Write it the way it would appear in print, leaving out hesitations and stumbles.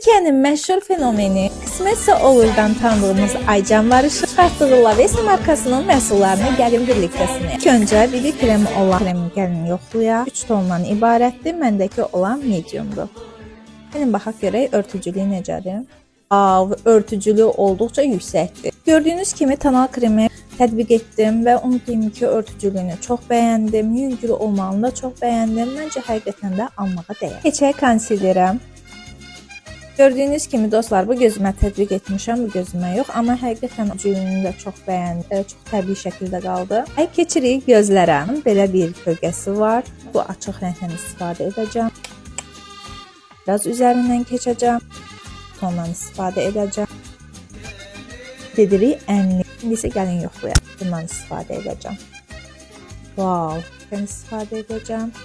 Türkiye'nin meşhur fenomeni Kısmetse Olur'dan tanıdığımız Aycan Barış'ın çıxartdığı Lavesa markasının məhsullarını gəlin birlikdə sınayaq. İlk öncə BB kremi olan kremi gəlin yoxlayaq. 3 tondan ibarətdir. Məndəki olan mediumdur. Gəlin baxaq görək örtücülüyü necədir. Wow, örtücülüyü olduqca yüksəkdir. Gördüyünüz kimi tonal kremi tətbiq etdim və onu deyim ki, örtücülüyünü çox bəyəndim, yüngül olmağını da çox bəyəndim. Məncə həqiqətən də almağa dəyər. Keçək konsilerə. Gördüyünüz kimi dostlar, bu gözümə tətbiq etmişəm, bu gözümə yox, amma həqiqətən örtücülüyünü də çox bəyəndim. Çox təbii şəkildə qaldı. Ay keçirik gözlərə. Belə bir kölgəsi var. Bu açıq rəngdən istifadə edəcəm. Biraz üzərindən keçəcəm. Tondan istifadə edəcəm. Gedirik ənli. İndi isə gəlin yoxlayaq. Bundan istifadə edəcəm. Wow, ben istifadə edəcəm.